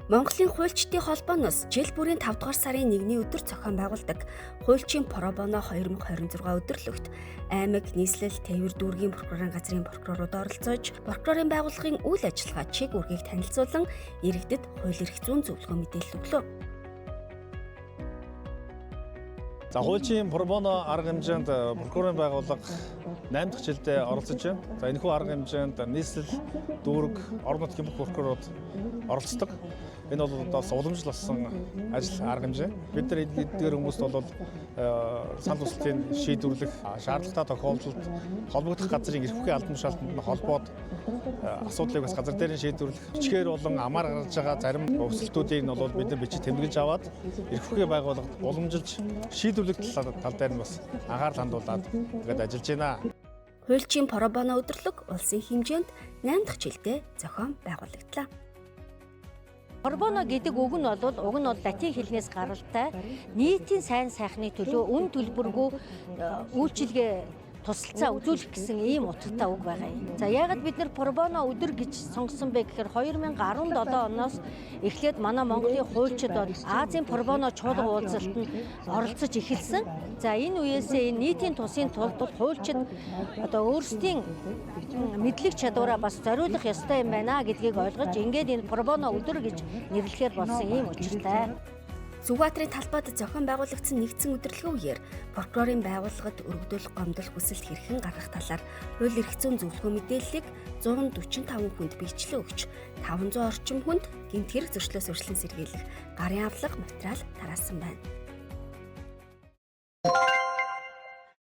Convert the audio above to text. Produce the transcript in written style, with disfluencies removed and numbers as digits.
Монголын хуульчдын холбооноос жил бүрийн 5 дугаар сарын 1-ний өдөр зохион байгуулдаг хуульчийн Pro Bono 2026 өдөрлөгт аймаг, нийслэл, тээвэр дүүргийн прокурорын газрын прокурорууд оролцож, прокурорын байгууллагын үйл ажиллагаа, чиг үүргийг танилцуулан иргэдэд хууль эрх зүйн зөвлөгөө мэдээлэл өглөө. За, хуульчийн Pro Bono арга хэмжээнд прокурорын байгууллага 8 дахь жилдээ оролцож байна. За, энэхүү арга хэмжээнд нийслэл, дүүрэг, орон нутгийн бүх прокурорууд оролцдог. Энэ бол бас уламжлал болсон ажил арга хэмжээ. Бид нар эдгээр хүмүүст бол санал хүсэлтийг шийдвэрлэх шаардлагатай тохиолдолд холбогдох газрын эрх бүхий албан тушаалтанд нь холбоод асуудлыг бас газар дээр нь шийдвэрлэх, бичгээр болон амаар гаргаж байгаа зарим өсөлтүүдийг нь бол бид нар бичиж тэмдэглэж аваад эрх бүхий байгууллагад уламжилж шийдвэрлэх тал дээр нь бас анхаарал хандуулад ингээд ажиллаж байна. Хуульчийн Pro Bono өдөрлөг улсын хэмжээнд 8 дахь жилдээ зохион байгуулагдлаа. Pro Bono гэдэг үг нь бол уг нь бол латин хэлнээс гаралтай нийтийн сайн сайхны төлөө үн төлбөргүй үйлчилгээ, тусалцаа үзүүлэх гэсэн ийм утгатай үг байгаа юм. За, яагаад бид нар Pro Bono өдөр гэж сонгосон бэ гэхээр 2017 оноос эхлээд манай Монголын хуульчид Азийн Pro Bono чуулга уулзалтанд оролцож эхэлсэн. За, энэ үеэсээ энэ нийтийн тусын тулд хуульчид одоо өөрсдийн мэдлэг чадвараа бас зориулах ёстой юм байна гэдгийг ойлгож, ингээд энэ Pro Bono өдөр гэж нэрлэхээр болсон ийм учиртай. Сүхбаатарын талбайд зохион байгуулагдсан нэгдсэн өдөрлөгийн үеэр прокурорын байгууллагад өргөдөл, гомдол, хүсэлт хэрхэн гаргах талаар хууль эрх зүйн зөвлөгөө мэдээллийг 145 хүнд биечлэн өгч, 500 орчим хүнд гэмт хэрэг зөрчлөөс өршлөн сэргийлэх гарын авлага материал тараасан байна.